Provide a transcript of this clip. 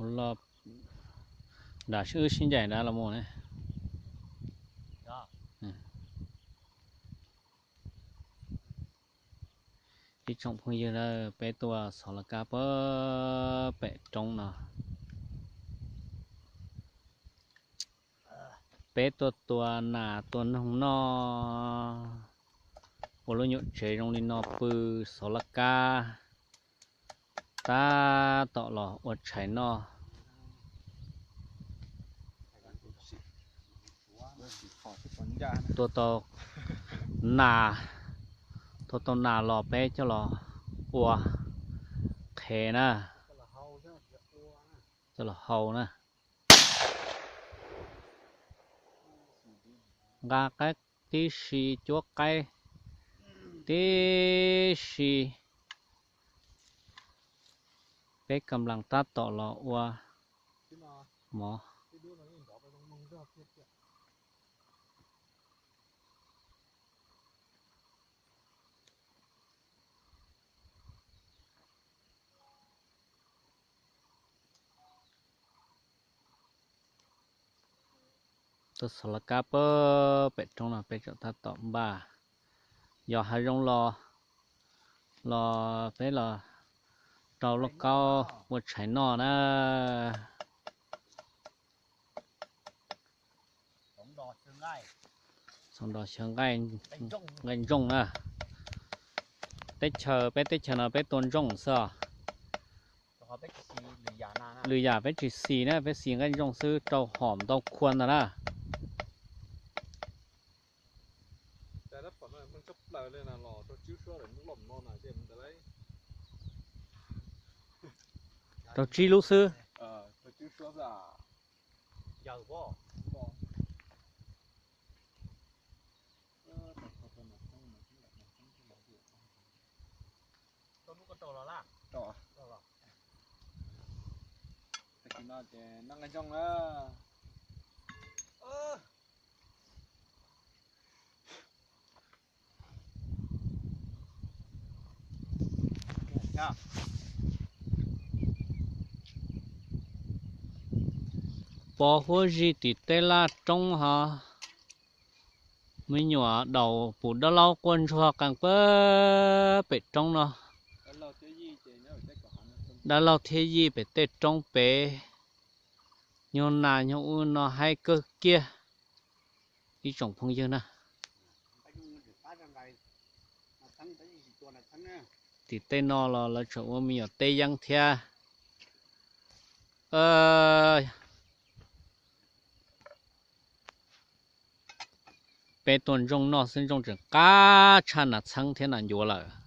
Los nram wb sib ncaim nrad los mus ne. Ib tsoom phooj ywg na, peb tuaj xov laj kab pem roob no. Peb tuaj tua nas tua noog noj, ua lub nyuam tsev zoo li no pw, xov laj kab, tab tom los ua tshais noj. Tua tau nas, tua tau nas los peb coj los ua qhev na, coj los hau na. Nqa qaib tib si, cuab qaib tib si. Peb kam las tab tom los ua mov. Tuaj xov laj kab pem roob no peb tseem tab tom npaj. Yog hav zoov los, los peb los rau lauj kaub ua tshais noj na. Txhoov nrog xyaw nqaij ntsooj na. Teb chaws, peb teb chaws no peb tua ntsooj xwb os. Lwm yam peb tsis xis na, peb xis nqaij ntsooj xwb, rau hom ntau khua ntag na. Rau tsib lub xwb. Pov huab zig tim tej laj roob ho. Me nyuam daus pum dab laub quaj ntsuag qees pab pem roob no. Dab laug thiab yij pem tej roob pem. Nyuag nas nyuag ub no haib kawg kiag. Ib tsoom phooj ywg na, tim tej no los lawv tseem ua me nyuam teb yeeb thiab. Peb tua ntsooj noj xwb, ntsooj tseem qab tshaj nas txheeb thiab nas ncuav lawm.